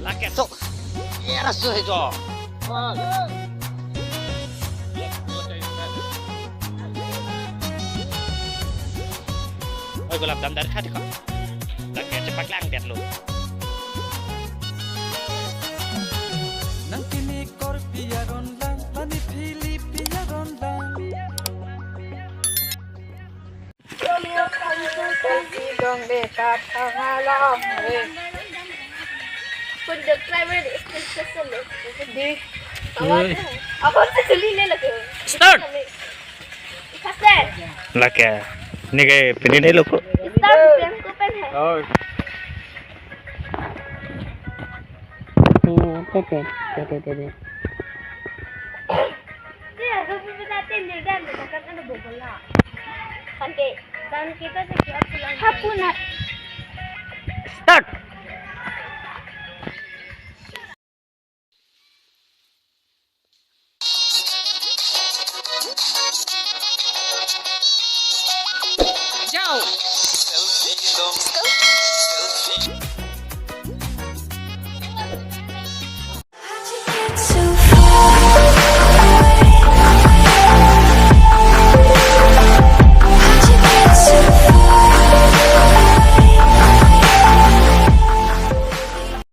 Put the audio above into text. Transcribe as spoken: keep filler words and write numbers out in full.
Lake so. Era so hejo. Oi, gulab jam dari khati kok. Lake chepaklangdetlo. Nang pini korpi aron lang, lani philipi aron lang. Punduk Primary School session lo. Di. Oi. Ako sa suli le lagi. Start. Faster. Lake. Neke pini ne loko. Start, yang ko pen hai. Oh. Tete, tete, tete. Dia, tapi kita tinjil dan bukan ada bobola. Oke, dan kita sekian pulang. Hapuna. Start. Jao.